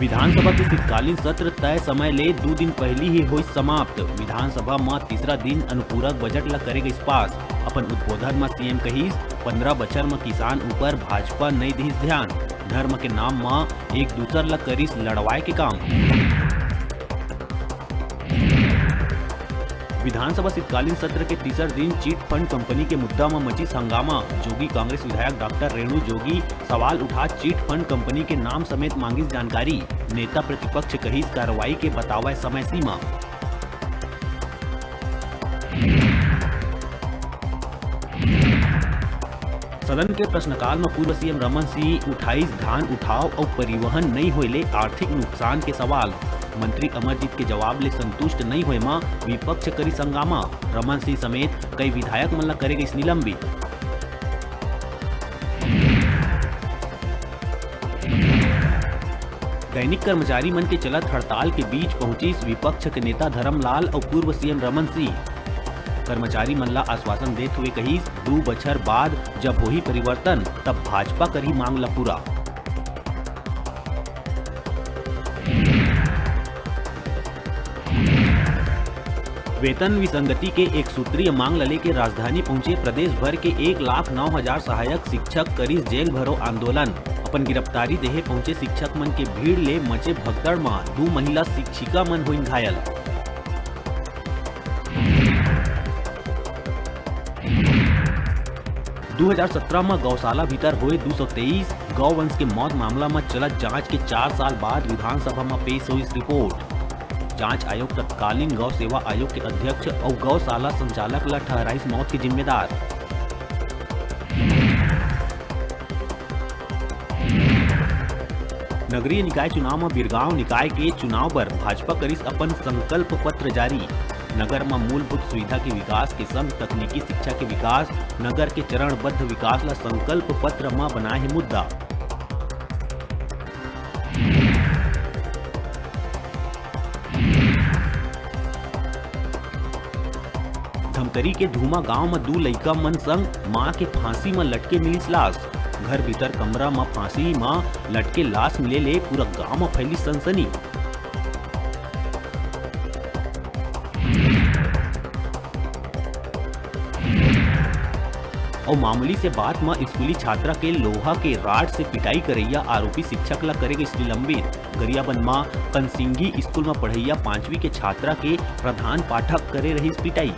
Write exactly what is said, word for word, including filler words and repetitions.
विधानसभा के शीतकालीन सत्र तय समय ले दू दिन पहिली ही होइस समाप्त। विधानसभा म तीसरा दिन अनुपूरक बजट ल करे गइस पास। अपन उद्बोधन म सीएम कहिस, "पंद्रह बछर म किसान ऊपर भाजपा नइ दिस ध्यान, धर्म के नाम म एक दूसर ल करिस लड़वाए के काम।" विधानसभा शीतकालीन सत्र के तीसर दिन चिट फंड कंपनी के मुद्दा म मचिस हंगामा। जोगी कांग्रेस विधायक डॉक्टर रेणु जोगी सवाल उठात चिट फंड कंपनी के नाम समेत मांगिस जानकारी। नेता प्रतिपक्ष कहिस कार्रवाई के बतावय समय सीमा। सदन के प्रश्नकाल म पूर्व सीएम रमन सिंह उठाइस धान उठाव अउ परिवहन नइ होए ले आर्थिक नुकसान के सवाल। मंत्री अमरजीत के जवाब ले संतुष्ट नइ होए म विपक्ष करिस हंगामा। रमन सिंह समेत कई विधायक मन ल करे गइस निलंबित। दैनिक कर्मचारी मन के चलत हड़ताल के बीच पहुंचिस विपक्ष के नेता धरमलाल अउ पूर्व सीएम रमन सिंह। कर्मचारी मन ला आश्वासन देत हुए कहिस, दू बछर बाद जब होही परिवर्तन, तब भाजपा करही मांग ला पूरा। वेतन विसंगति के एक सूत्रीय मांग ल लेके राजधानी पहुंचे प्रदेश भर के एक लाख नौ हजार सहायक शिक्षक करिस जेल भरो आंदोलन। अपन गिरफ्तारी देहे पहुंचे शिक्षक मन के भीड़ ले मचे भगदड़ म दू महिला शिक्षिका मन होइन घायल। दू हजार सत्रह म गौशाला भीतर होए दू सौ तेईस गौ वंश के मौत मामला म चलत जांच के चार साल बाद विधानसभा म पेश होइस रिपोर्ट। जांच आयोग तत्कालीन गौ सेवा आयोग के अध्यक्ष अउ गौशाला संचालक ल ठहराइस मौत के जिम्मेदार। नगरीय निकाय चुनाव म बिरगांव निकाय के चुनाव बर भाजपा करिस अपन संकल्प पत्र जारी। नगर म मूलभूत सुविधा के विकास के संग तकनीकी शिक्षा के विकास, नगर के चरणबद्ध विकास ल संकल्प पत्र म बनाए हे मुद्दा। धमतरी के धूमा गांव म दू लइका मन संग मां के फांसी म लटके मिलिस लाश। घर भीतर कमरा म फांसी म लटके लाश मिले ले पूरा गांव म फैलिस सनसनी। अउ मामूली से बात म स्कूली छात्रा के लोहा के rod से पिटाई करइया आरोपी शिक्षक ल करे गइस निलंबित। गरियाबंद म कनसिंगी स्कूल म पढ़इया पांचवी के छात्रा के प्रधान पाठक करे रहिस पिटाई।